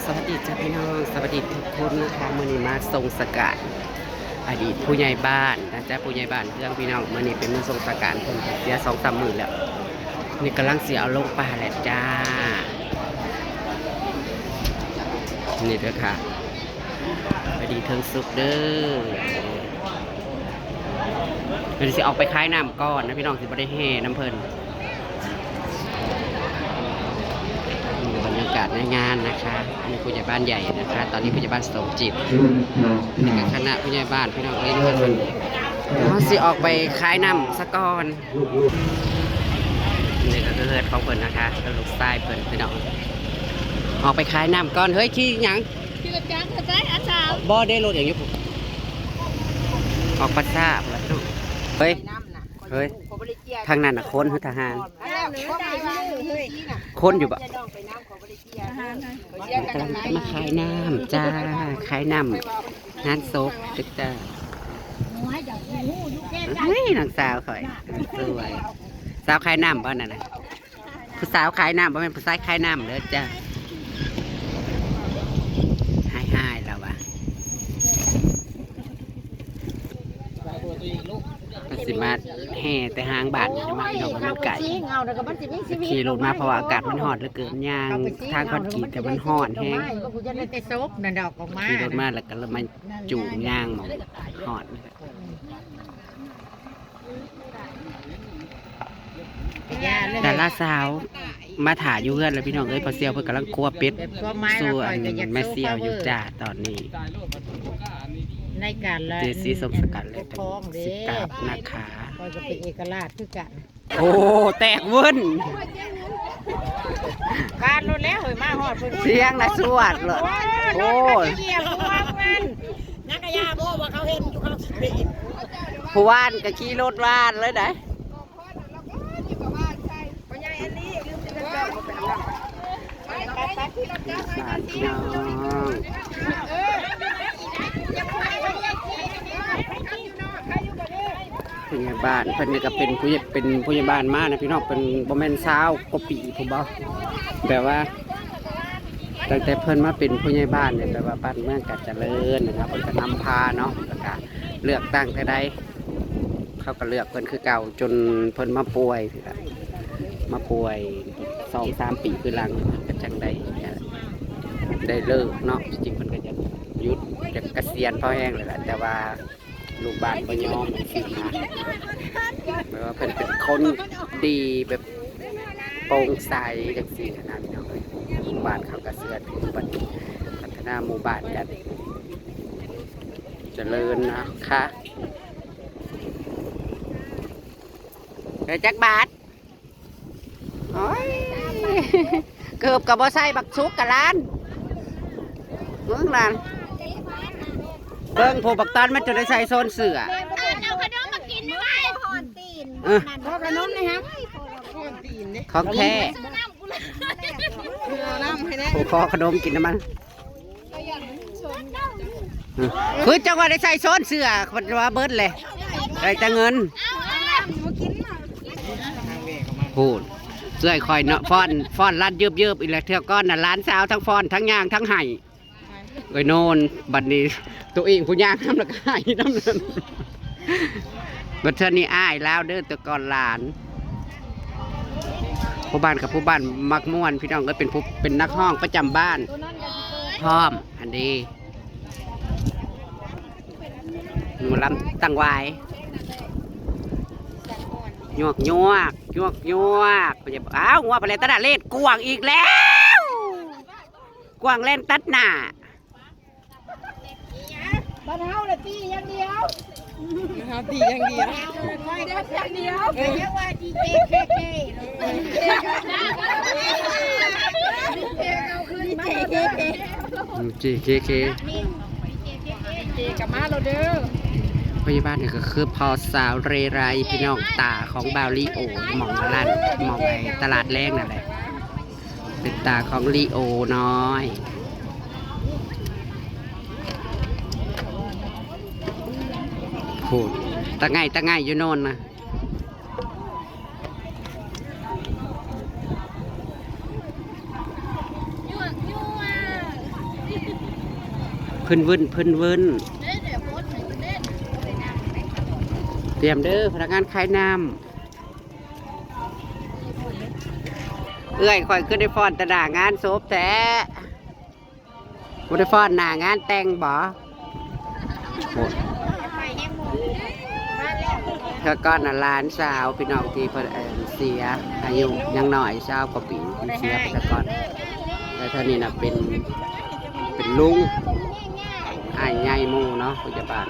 ສະຫວັດດີຈ້າພີ່ນ້ອງ ສະຫວັດດີທຸກຄົນນະຄະ. ມື້ນີ້ມາສົ່ງສະການອະດີດຜູ້ໃຫຍ່ບ້ານນະຈ້າ ຜູ້ໃຫຍ່ບ້ານເຮືອງພີ່ນ້ອງ. ມື້ນີ້ເປັນມື້ສົ່ງສະການ ເພິ່ນເສຍສອງສາມມື້ແລ້ວ. ນີ້ກຳລັງຊິເອົາລົງປ່າແລ້ວຈ້າ. ນີ້ເດີຄ່ະ ສະຫວັດດີເທິງສຸກເດີ. ເພິ່ນຊິອອກໄປຂາຍນ້ຳກ່ອນນະພີ່ນ້ອງ ຊິບໍ່ໄດ້ແຫ່ນຳເພິ່ນ. ນີ້ບັນຍາກາດໃນງານນະຄະ ອັນນີ້ຜູ້ໃຫຍ່ບ້ານໃຫຍ່ນະຄະ ຕອນນີ້ຜູ້ໃຫຍ່ບ້ານສົມຈິດ ແລ້ວກະຄະນະຜູ້ໃຫຍ່ບ້ານພີ່ນ້ອງເອີຍ. ເຮົາຊິອອກໄປຂາຍນ້ຳສາກ່ອນ. ນີ້ກະຄືເຮືອນຂອງເພິ່ນນະຄະ ເປັນລູກຊາຍເພິ່ນພີ່ນ້ອງ. ອອກໄປຂາຍນ້ຳກ່ອນ. ເຮີ້ຍ ຂີ່ຫຍັງ? ຂີ່ລົດຈັກເຂົ້າໃຈອາສາ. ບໍ່ເດ້ ລົດຫຍັງຢູ່ພຸ້ນ. ອອກປາສາພຸ້ນລະພີ່ນ້ອງ. ເຮີ້ຍ ເຮີ້ຍ ທາງນັ້ນນະຄົນ ຫຼືທະຫານ? ຄົນຢູ່ບໍ່? ກຳລັງຈະມາຂາຍນ້ຳຈ້າ ຂາຍນ້ຳງານສົບເດີຈ້າ. ເຮີ້ຍ ນ້ອງສາວຂ້ອຍ ສວຍ ສາວຂາຍນ້ຳບໍ່ນັ້ນນະ? ຜູ້ສາວຂາຍນ້ຳ ບໍ່ແມ່ນຜູ້ຊາຍຂາຍນ້ຳເດີຈ້າ. ຮ້າຍໆ ລາວວ່າ ເພິ່ນຊິມາແຫ່ແຕ່ທາງບ້ານນີ້ມາ ພີ່ນ້ອງ ມັນໄກ ຂີ່ລົດມາ ເພາະວ່າອາກາດມັນຮ້ອນເຫຼືອເກີນ ຍ່າງທາງຄອນກຣີດກະມັນຮ້ອນແຮງ. ຂີ່ລົດມາແລ້ວກະມາຈູງຍ່າງໝ່ອງຮ້ອນ. ດາລາສາວມາຖ້າຢູ່ເຮືອນແລ້ວພີ່ນ້ອງເອີຍ. ພໍ່ສ່ຽວເພິ່ນກຳລັງຂົ້ວເປັດສູ່ແມ່ສ່ຽວຢູ່ຈ້າຕອນນີ້. ເຈຊີ ຊົງສະການແລ້ວ ຊິກາບນະຄະ. ຂ້ອຍກະເປັນເອກະລາດຄືກັນ. ໂອ້ ແຕກເວີ້ນ ການລົດແລ້ວເຮີ້ຍ ມາຮອດເພິ່ນ ສຽງນະສວດໂລດ. ໂອ້ຍ ຈັກກະຍານບໍ່ວ່າເຂົາເຫັນຢູ່ ເຂົາຊິເປັນ ຜູ້ວ່ານກະຂີ່ລົດວ່ານເລີຍໄດ໋. ຜູ້ໃຫຍ່ບ້ານເພິ່ນນີ້ກະເປັນຜູ້ໃຫຍ່ ເປັນຜູ້ໃຫຍ່ບ້ານມານະພີ່ນ້ອງ. ເພິ່ນບໍ່ແມ່ນຊາວກວ່າປີພຸ້ນບໍ່ ແບບວ່າຕັ້ງແຕ່ເພິ່ນມາເປັນຜູ້ໃຫຍ່ບ້ານນີ້ ແບບວ່າບ້ານເມືອງກະຈະເລີນນະ ເພິ່ນກະນຳພາເນາະ ແລ້ວກະເລືອກຕັ້ງເທື່ອໃດ ເຂົາກະເລືອກເພິ່ນຄືເກົ່າ ຈົນເພິ່ນມາປ່ວຍ ມາປ່ວຍສອງສາມປີຄືຫຼັງ ເພິ່ນກະຈັ່ງໄດ້ ໄດ້ເລີກເນາະ. ທີ່ຈິງເພິ່ນກະຢາກຢຸດ ຢາກກະສຽນພໍແຮງແລ້ວລະ ແຕ່ວ່າລູກບ້ານບໍ່ຍອມ ຈັ່ງຊີ້ນະ. ແບບວ່າເພິ່ນເປັນຄົນດີ ແບບໂປ່ງໃສຈັ່ງຊີ້ນະພີ່ນ້ອງເອີຍ. ລູກບ້ານເຂົາກະເຊື່ອຖື ບັດນີ້ພັດທະນາໝູ່ບ້ານກະຈະເລີນນະຄະ. ເອີ ຈັກບາດ? ໂອ້ຍ ເກີບກະບໍ່ໃສ່ ບັກສຸກກະຫຼານ ເບິ່ງຫຼານ ເບິ່ງຜູ້ບັກຕອນມັນຈົນໄດ້ໃສ່ໂຊນເສື້ອ. ເອົາຂະໜົມມາກິນໄວ້ ເອີ ຂໍຂະໜົມແດ່ຮະ ຂອງແທ້ ຊື້ນ້ຳກູເລີຍ ເອົານ້ຳໃຫ້ແດ່ ຜູ້ຂໍຂະໜົມກິນນຳມັນ. ຄືຈັ່ງວ່າໄດ້ໃສ່ໂຊນເສື້ອ ເພິ່ນວ່າເບິດເລີຍ ໄດ້ແຕ່ເງິນ. ພຸ້ນ ເອື້ອຍຂ້ອຍເນາະ ຟ້ອນ ຟ້ອນລັນເຢິບໆ ອີກແລ້ວ. ເທື່ອກ່ອນນະ ຫຼານສາວທັງຟ້ອນ ທັງຍ່າງ ທັງໄຫ້ ເອີຍໂນນ. ບັດນີ້ໂຕເອງຜູ້ຍ່າງນຳ ແລ້ວກະໄຫ້ນຳນັ້ນ. ບັດເທື່ອນີ້ອ້າຍລາວເດີ ແຕ່ກ່ອນຫຼານ. ຜູ້ບ້ານກັບຜູ້ບ້ານມັກມ່ວນ ພີ່ນ້ອງເອີຍ ເປັນຜູ້ ເປັນນັກຮ້ອງປະຈຳບ້ານ ພ້ອມ ອັນດີ ໝໍລຳຕັ້ງວາຍ ຍວກຍວກ ຍວກຍວກ. ອ້າວ ງົວໄປແລ້ວ ຕະຫຼາດເລດ ກວາງອີກແລ້ວ ກວາງແລ່ນຕັດໜ້າ. ບ້ານເຮົາລະຕີຢ່າງດຽວ ເຮົາຕີຢ່າງດຽວ ຂ້ອຍດັດຢ່າງດຽວ ເອີ ເອີ້ນວ່າດີເຈເຄເຄ ດີເຈເຄເຄ ດີເຈເຄເຄ ດີເຈກະມາໂລດເດີ. ພະຍາບານນີ້ກະຄືພໍ່ສາວເຣໄຣ ພີ່ນ້ອງ ຕາຂອງບ່າວລີໂອ ໝ່ອງຮ້ານ ໝ່ອງໄອ້ຕະຫຼາດແລງນັ້ນແຫຼະ. ເປັນຕາຂອງລີໂອນ້ອຍ. ພຸ້ນ ຕາໄງ່ຕາໄງ່ຢູ່ໂນນນະ. ຍວກຍວກ ເພິ່ນວຶ້ນ ເພິ່ນວຶ້ນ ຕຽມເດີພະນັກງານຂາຍນ້ຳ. ເອື້ອຍຂ້ອຍຄືໄດ້ຟ້ອນແຕ່ໜ້າງານສົບແທ້ ບໍ່ໄດ້ຟ້ອນໜ້າງານແຕ່ງບໍ? ເທື່ອກ່ອນນະ ຫຼານສາວ ພີ່ນ້ອງ ທີ່ເພິ່ນ ເອີ່ ເສຍອາຍຸຍັງນ້ອຍ ຊາວກວ່າປີ ເພິ່ນເສຍໄປແຕ່ກ່ອນ. ແຕ່ເທື່ອນີ້ນະ ເປັນ ເປັນລຸງ ອ້າຍໃຫຍ່ໝູ່ເນາະ ຜູ້ໃຫຍ່ບ້ານ.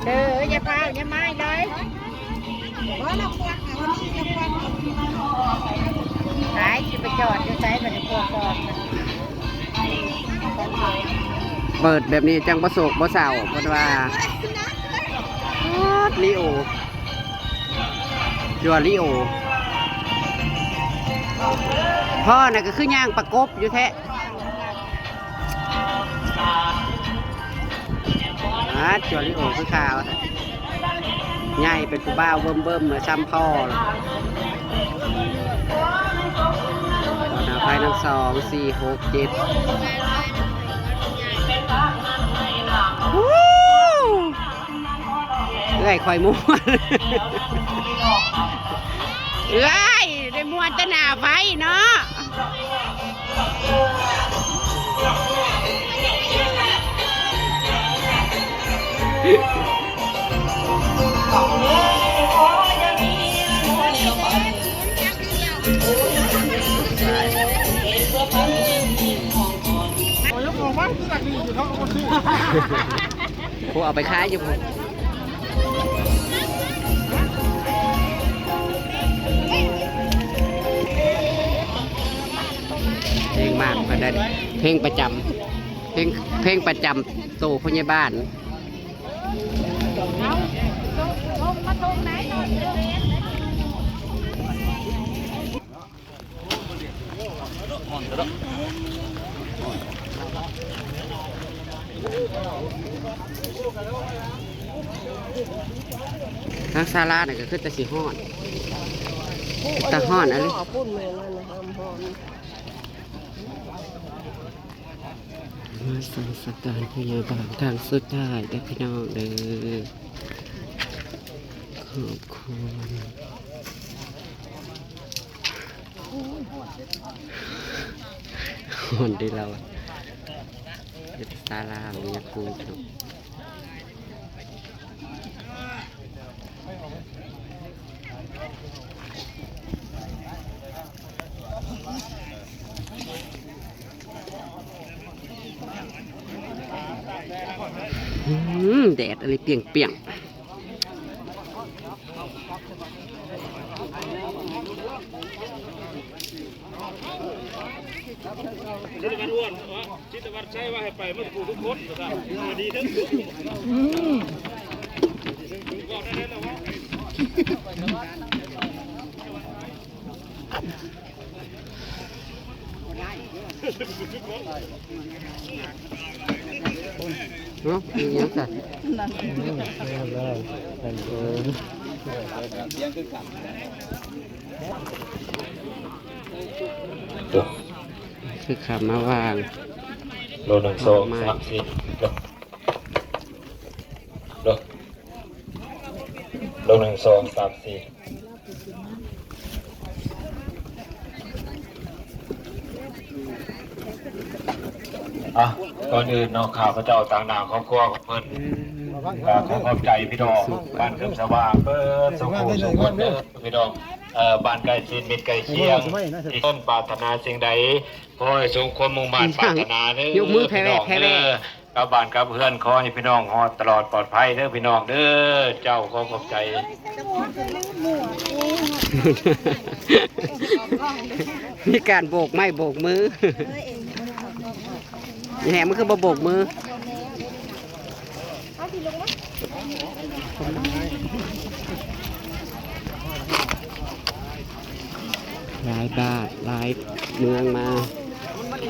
ເດີ ຢ່າພາວ ຢ່າມາເລີຍ ບໍ່ລະຄວນ ໄປ ຊິໄປຈອດຢູ່ໃສ ບັດນີ້ພວກກອງ ເປີດແບບນີ້ຈັ່ງບໍ່ໂສກບໍ່ເສົ້າ ເພິ່ນວ່າ. ປາດ ລີໂອ ຢູ່ວ່າລີໂອ ພໍ່ນະກໍຄືຍ່າງປະກົບຢູ່ແທ້. ອາ ຈົວລິໂອຄືຂາວ ໃຫຍ່ເປັນຜູ້ບ່າວເບິ່ມໆ ເໝືອນຊ່ຳພໍ່ລະ. ໜ້າໄຟນຳສອງ ສີ່ ຫົກ ເຈັດ ເອື້ອຍຂ້ອຍມ່ວນ ເອື້ອຍ ໄດ້ມ່ວນແຕ່ໜ້າໄຟເນາະ. ໂອ້ ເອົາໄປຂາຍຢູ່ພຸ້ນ. ເພງມາກເພິ່ນໄດ້ ເພງປະຈຳ ເພງ ເພງປະຈຳໂຕຜູ້ໃຫຍ່ບ້ານ. ທາງສາລານີ້ກໍຄືແຕ່ຊິຮ້ອນ ຕາຮ້ອນອີ່ຫຼີ. ມາສານສະການພະຍາບານຄັ້ງສຸດທ້າຍເດີພີ່ນ້ອງເດີ ຂອບຄຸນ. ຮ້ອນເດ້ລາວ ເຮັດສາລາເມຍຄູເນາະ. ອືມ ແດດອັນນີ້ປ່ຽງໆ. ຊິດຕະວັນອ້ວນ ຊິດຕະວັນໃຊ້ວ່າໃຫ້ໄປໝົດທຸກຄົນ ວ່າຊັ້ນ ດີເດີ. ອືມ ບອກໄດ້ແລ້ວວ່າ ເນາະ ມີຫຍັງຊະ? ເອີ ຄືຂ້າມາວາງ ໂລ ໜຶ່ງ ສອງ ສາມ ສີ່ ໂລ ໂລ ໜຶ່ງ ສອງ ສາມ ສີ່. ອ່ະ ກ່ອນອື່ນເນາະ ຂ້າພະເຈົ້າຕາງໜ້າຄອບຄົວຂອງເພິ່ນ ກໍຂໍຂອບໃຈພີ່ນ້ອງບ້ານເກີມສະຫວ່າງເບິດສູ່ຜູ້ສູ່ຄົນເດີພີ່ນ້ອງ ເອີ ບ້ານໃກ້ຊິດມິດໃກ້ຄຽງ ທີ່ເພິ່ນປາດຖະໜາສິ່ງໃດ ຂໍໃຫ້ສົມຄວາມມຸ່ງມາດປາດຖະໜາເດີ ຍົກມືແຜ່ແວ່ ພີ່ນ້ອງເດີ. ກັບບ້ານກັບເຮືອນ ຂໍໃຫ້ພີ່ນ້ອງຮອດຕະຫຼອດປອດໄພເດີພີ່ນ້ອງເດີ. ເຈົ້າ ຂໍຂອບໃຈ. ມີການໂບກໄມ້ໂບກມື. ອີແຫງ ມັນຄືບໍ່ໂບກມື? ຫຼາຍບ້ານຫຼາຍເມືອງມາ. ໂອ້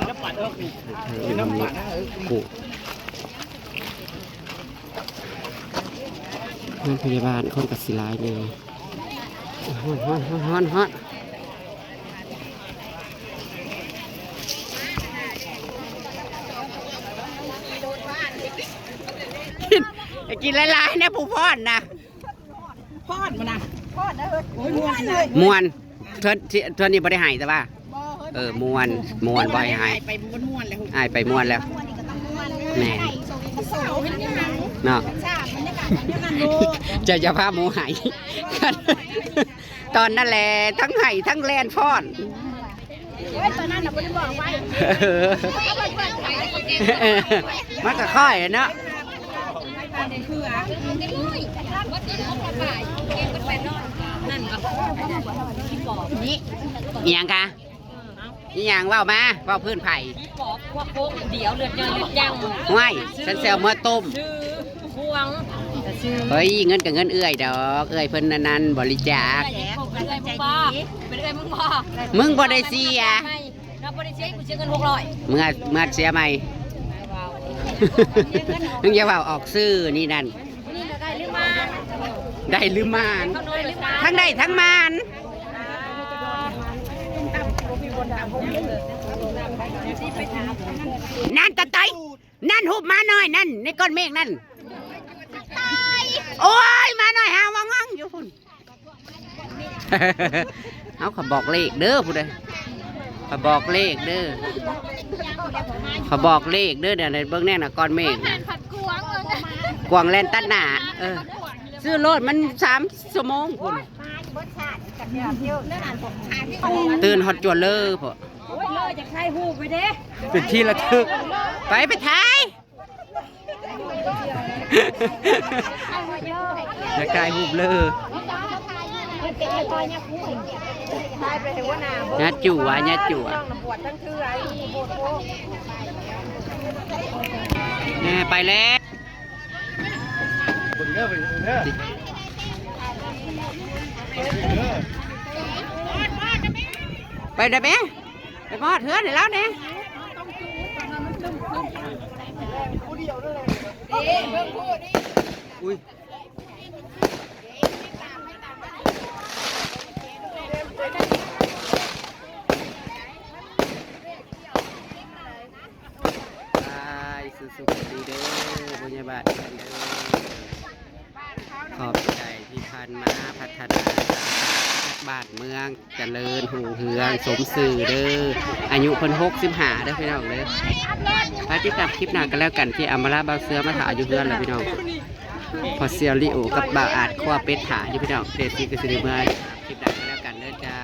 ໂຮງພະຍາບານຄົນກໍຊິຫຼາຍແດ່. ຮ້ອນ ຮ້ອນ ຮ້ອນ ຮ້ອນ ຮ້ອນ. ກິນ ໃຫ້ກິນຫຼາຍໆ ແດ່ ຜູ້ຟ້ອນນະ. ຟ້ອນບໍ່ນະ? ໂອ້ຍ ມ່ວນ ມ່ວນ. ເທື່ອ ເທື່ອນີ້ບໍ່ໄດ້ໄຫ້ ແຕ່ວ່າ ບໍ່ ເອີ ມ່ວນ ມ່ວນ ບໍ່ໃຫ້ໄຫ້ ໄປມ່ວນແລ້ວ ອ້າຍໄປມ່ວນແລ້ວ. ແມ່ນ ເນາະ ເຈົ້າຢ່າພາໝູໄຫ້. ຕອນນັ້ນແຫຼະ ທັງໄຫ້ທັງແລ່ນຟ້ອນ. ໂອ້ຍ ຕອນນັ້ນນະບໍ່ໄດ້ບອກໄວ້. ເອີ ມັນກໍຄ່ອຍເນາະ. ອີ່ຫຍັງຄະ? ອີ່ຫຍັງ? ເວົ້າມາ ເວົ້າພື້ນໃຜ? ຫ້ວຍ ສັນຊິເອົາເມືອຕົ້ມ. ເຮີ້ຍ ເງິນກໍເງິນເອື້ອຍດອກ ເອື້ອຍເພິ່ນອັນນັ້ນບໍລິຈາກ. ເອື້ອຍ ເປັນເອື້ອຍມຶງບໍ່? ມຶງບໍ່ໄດ້ເສຍ. ເຮົາບໍ່ໄດ້ເສຍ ກູເສຍເງິນຫົກຮ້ອຍ. ເມືອ ເມືອເສຍໃໝ່. ມຶງຢ່າເວົ້າອອກຊື່ນີ້ນັ້ນ. ໄດ້ຫຼືມານ? ໄດ້ຫຼືມານ? ທັງໄດ້ທັງມານ. ນັ້ນຕາໄຕ ນັ້ນຮູບໝານ້ອຍນັ້ນ ໃນກ້ອນເມກນັ້ນ. ໂອ້ຍ ໝານ້ອຍຫາວງອງຢູ່ພຸ້ນ. ເອົາ ຂ້ອຍບອກເລກເດີ ຜູ້ໃດ ຂ້ອຍບອກເລກເດີ ຂ້ອຍບອກເລກເດີ. ດຽວເບິ່ງແນ່ນະ ກ້ອນເມກນະ ກວາງແລ່ນຕັດໜ້າ. ເອີ ຊື້ໂລດ ມັນສາມຊົ່ວໂມງພຸ້ນ. ຕື່ນຮອດຈົວເລີພຸ້ນ. ໂອ້ຍ ເລີຢາກຖ່າຍຮູບໄວ້ເດ້ ເປັນທີ່ລະທຶກ. ໄປ ໄປຖ່າຍ. ຢາກຖ່າຍຮູບເລີ ຍາດຈົວ ຍາດຈົວ. ແນ່ ໄປແລ້ວ. ໄປເດີແມ່ ໄປມອດເຮືອນໃຫ້ລາວແນ່. ອຸ້ຍ ໄປ ສູ້ໆ ດີເດີ ບໍ່ຍາບາດກັນເດີ. ຂອບໃຈທີ່ຜ່ານມາພັດທະນາສ້າງສານບ້ານເມືອງ ຈະເລີນຮຸ່ງເຮືອງສົມຊື່ເດີ. ອາຍຸເພິ່ນຫົກສິບຫ້າເດີພີ່ນ້ອງເດີ. ໄປຕິດຕາມຄລິບໜ້າກັນແລ້ວກັນ ທີ່ອຳມາລາບ່າວເສືອມາຖ້າຢູ່ເຮືອນແລ້ວພີ່ນ້ອງ. ພໍ່ສ່ຽວລິໂອກັບບ່າວອາດຄົວເປັດຖ້າຢູ່ພີ່ນ້ອງ. ເດຊີກໍຊິໄດ້ເມືອ ຄລິບໜ້າກັນແລ້ວກັນເດີເຈົ້າ.